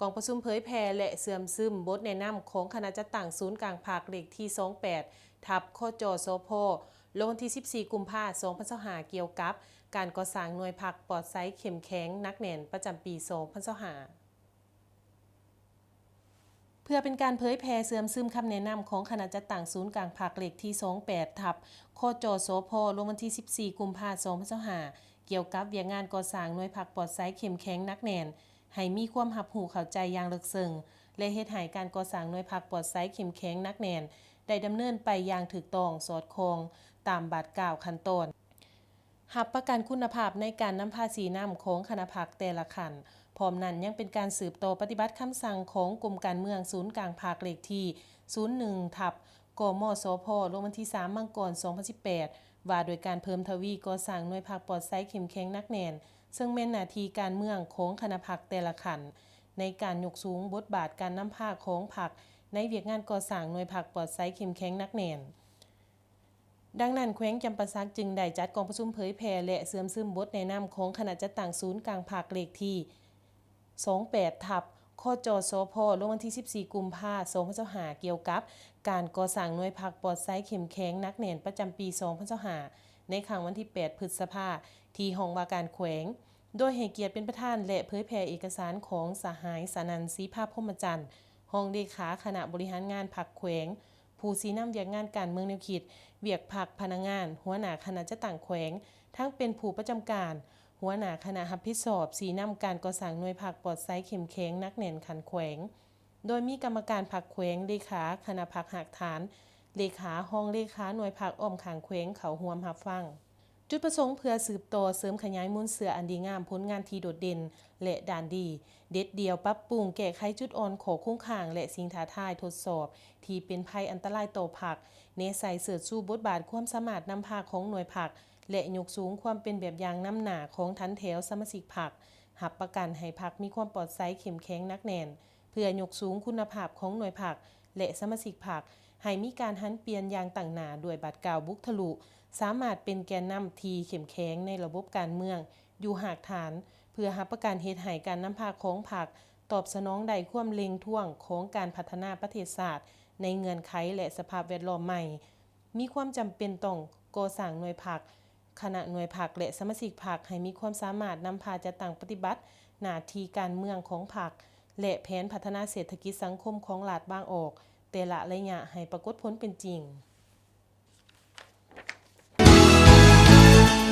ກອງປະຊຸມເຜີຍແຜ່ ແລະ ເຊື່ອມຊຶມບົດແນະນຳຂອງຄະນະຈັດຕັ້ງສູນກາງພັກເລກທີສອງແປດ ທັບ ຄຈສພ ລົງວັນທີສິບສີ່ ກຸມພາ ສອງພັນຊາວຫ້າ ກ່ຽວກັບການກໍ່ສ້າງໜ່ວຍພັກປອດໃສ ເຂັ້ມແຂງ ໜັກແໜ້ນ ປະຈຳປີສອງພັນຊາວຫ້າ. ເພື່ອເປັນການເຜີຍແຜ່ເຊື່ອມຊຶມຄຳແນະນຳຂອງຄະນະຈັດຕັ້ງສູນກາງພັກເລກທີສອງແປດ ທັບ ຄຈສພ ລົງວັນທີສິບສີ່ ກຸມພາ ສອງພັນຊາວຫ້າ ກ່ຽວກັບວຽກງານກໍ່ສ້າງໜ່ວຍພັກປອດໃສ ເຂັ້ມແຂງ ໜັກແໜ້ນ ໃຫ້ມີຄວາມຮັບຮູ້ເຂົ້າໃຈຢ່າງເລິກເຊິ່ງ ແລະ ເຮັດໃຫ້ການກໍ່ສ້າງໜ່ວຍພັກປອດໃສ ເຂັ້ມແຂງ ໜັກແໜ້ນ ໄດ້ດຳເນີນໄປຢ່າງຖືກຕ້ອງ ສອດຄ່ອງຕາມບາດກ້າວຂັ້ນຕອນ. ຮັບປະກັນຄຸນນະພາບໃນການນຳພາຊີ້ນຳຂອງຄະນະພັກແຕ່ລະຂັ້ນ. ພ້ອມນັ້ນຍັງເປັນການສືບຕໍ່ປະຕິບັດຄຳສັ່ງຂອງກົມການເມືອງສູນກາງພັກເລກທີສູນໜຶ່ງ ທັບ ກມສພ ລົງວັນທີສາມ ມັງກອນ ສອງພັນສິບແປດ ວ່າດ້ວຍການເພີ່ມທະວີກໍ່ສ້າງໜ່ວຍພັກປອດໃສ ເຂັ້ມແຂງ ໜັກແໜ້ນ ເຊິ່ງແມ່ນໜ້າທີ່ການເມືອງຂອງຄະນະພັກແຕ່ລະຂັ້ນ ໃນການຍົກສູງບົດບາດການນຳພາຂອງພັກໃນວຽກງານກໍ່ສ້າງໜ່ວຍພັກປອດໃສ ເຂັ້ມແຂງ ໜັກແໜ້ນ. ດັ່ງນັ້ນ ແຂວງຈຳປາສັກຈຶ່ງໄດ້ຈັດກອງປະຊຸມເຜີຍແຜ່ ແລະ ເຊື່ອມຊຶມບົດແນະນຳຂອງຄະນະຈັດຕັ້ງສູນກາງພັກເລກທີສອງແປດ ທັບ ຄຈສພ ລົງວັນທີສິບສີ່ ກຸມພາ ສອງພັນຊາວຫ້າ ກ່ຽວກັບການກໍ່ສ້າງໜ່ວຍພັກປອດໃສ ເຂັ້ມແຂງ ໜັກແໜ້ນ ປະຈຳປີສອງພັນຊາວຫ້າ ໃນຄັ້ງວັນທີແປດ ພຶດສະພາ ທີ່ຫ້ອງວ່າການແຂວງ ໂດຍໃຫ້ກຽດເປັນປະທານ ແລະ ເຜີຍແຜ່ເອກະສານຂອງສະຫາຍ ສະໜັນ ສີພາ ພົມມະຈັນ ຮອງເລຂາຄະນະບໍລິຫານງານພັກແຂວງ, ຜູ້ຊີ້ນຳວຽກງານການເມືອງແນວຄິດ, ວຽກພັກ, ພະນັກງານ, ຫົວໜ້າຄະນະຈັດຕັ້ງແຂວງ, ທັງເປັນຜູ້ປະຈຳການ, ຫົວໜ້າຄະນະຮັບຜິດຊອບ, ຊີ້ນຳການກໍ່ສ້າງໜ່ວຍພັກປອດໃສ ເຂັ້ມແຂງ ໜັກແໜ້ນຂັ້ນແຂວງ, ໂດຍມີກຳມະການພັກແຂວງ, ເລຂາຄະນະພັກຮາກຖານ, ເລຂາ, ຮອງເລຂາໜ່ວຍພັກອ້ອມຂ້າງແຂວງເຂົ້າຮ່ວມຮັບຟັງ. ຈຸດປະສົງເພື່ອສືບຕໍ່ເສີມຂະຫຍາຍມູນເຊື້ອອັນດີງາມ, ຜົນງານທີ່ໂດດເດັ່ນ ແລະ ດ້ານດີ, ເດັດດ່ຽວ, ປັບປຸງ, ແກ້ໄຂຈຸດອ່ອນ, ຂໍ້ຄົງຄ້າງ ແລະ ສິ່ງທ້າທາຍ, ທົດສອບທີ່ເປັນໄພອັນຕະລາຍຕໍ່ພັກ, ແນໃສ່ເຊີດຊູບົດບາດຄວາມສາມາດນຳພາຂອງໜ່ວຍພັກ ແລະ ຍົກສູງຄວາມເປັນແບບຢ່າງນຳໜ້າຂອງຖັນແຖວສະມາຊິກພັກ, ຮັບປະກັນໃຫ້ພັກມີຄວາມປອດໃສ, ເຂັ້ມແຂງ, ໜັກແໜ້ນ, ເພື່ອຍົກສູງຄຸນນະພາບຂອງໜ່ວຍພັກ ແລະ ສະມາຊິກພັກ ໃຫ້ມີການຫັນປ່ຽນຢ່າງຕັ້ງໜ້າດ້ວຍບາດກ້າວບຸກທະລຸ, ສາມາດເປັນແກນນຳທີ່ເຂັ້ມແຂງໃນລະບົບການເມືອງຢູ່ຮາກຖານ, ເພື່ອຮັບປະກັນເຮັດໃຫ້ການນຳພາຂອງພັກຕອບສະໜອງໄດ້ຄວາມເລັ່ງທວງຂອງການພັດທະນາປະເທດຊາດໃນເງື່ອນໄຂ ແລະ ສະພາບແວດລ້ອມໃໝ່. ມີຄວາມຈຳເປັນຕ້ອງກໍ່ສ້າງໜ່ວຍພັກ, ຄະນະໜ່ວຍພັກ ແລະ ສະມາຊິກພັກ ໃຫ້ມີຄວາມສາມາດນຳພາຈັດຕັ້ງປະຕິບັດໜ້າທີ່ການເມືອງຂອງພັກ ແລະ ແຜນພັດທະນາເສດຖະກິດສັງຄົມຂອງລັດວາງອອກແຕ່ລະໄລຍະໃຫ້ປາກົດຜົນເປັນຈິງ.